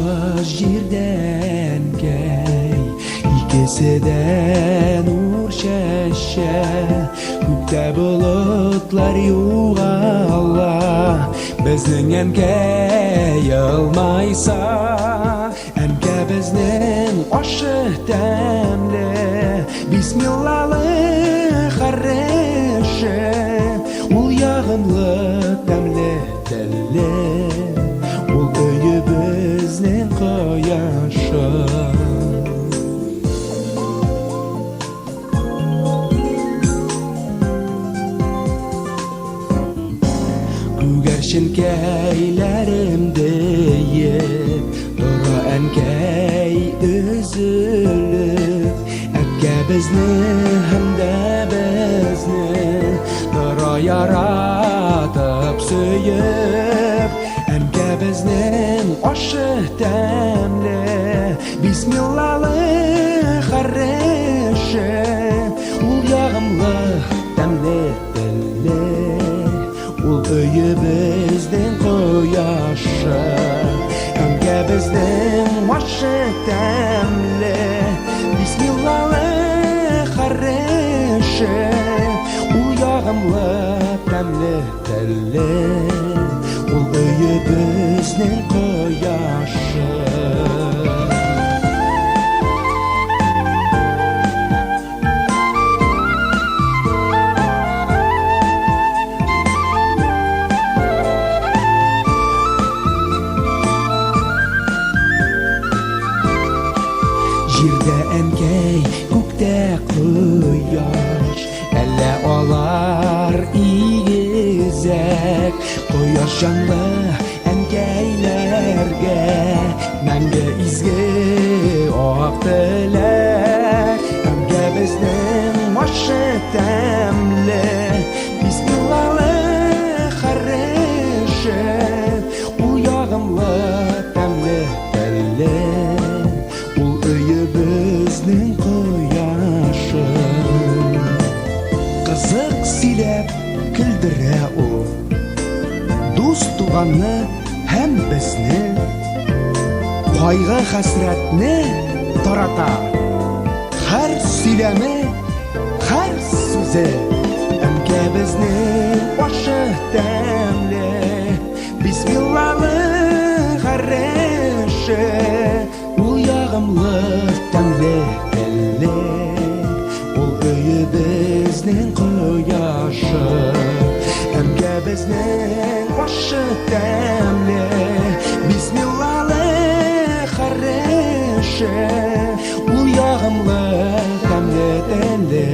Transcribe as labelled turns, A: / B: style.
A: Кояш җирдә әнкәй, икесе дә нур чәчә. Күктә болытлар югала, безнең әнкәй елмайса. Әнкә безнең ашы тәмле, бисмиллалы хәреше, ул ягымлы тәмле телле, ул өебезнең кояшы. Күгәрченкәйләрем диеп Тора әнкәй өзелеп Әткә безне һәм дә безне Тора яратып сөеп Әнкә безнең ашы тәмле Бисмиллалы хәреше Ул ягымлы тәмле телле Ул өебезнең кояшы, Әнкәбезнең ашы тәмле, Бисмиллалы хәреше, Ул ягымлы тәмле телле, Ул өебезнең кояшы. Җирдә әнкәй, күктә кояш, әллә алар игезәк? Кояш җанлы әнкәйләргә мәңге изге ак теләк. Әнкә безнең ашы тәмле, бисмиллалы хәреше, ул ягымлы тәмле телле, ул өебезнең кояшы. Кызык сөйләп көлдерә ул. Дус туганны һәм безне кайгы хәсрәтне тарата. Һәр сөйләме, һәр сүзе әнкәбезнең ашы тәмле. Бисмиллалы хәреше, ул ягымлы тәмле телле. Ул өебезнең кояшы, Әнкәбезнең ашы тәмле, Бисмиллалы хәреше, ул ягымлы тәмле телле.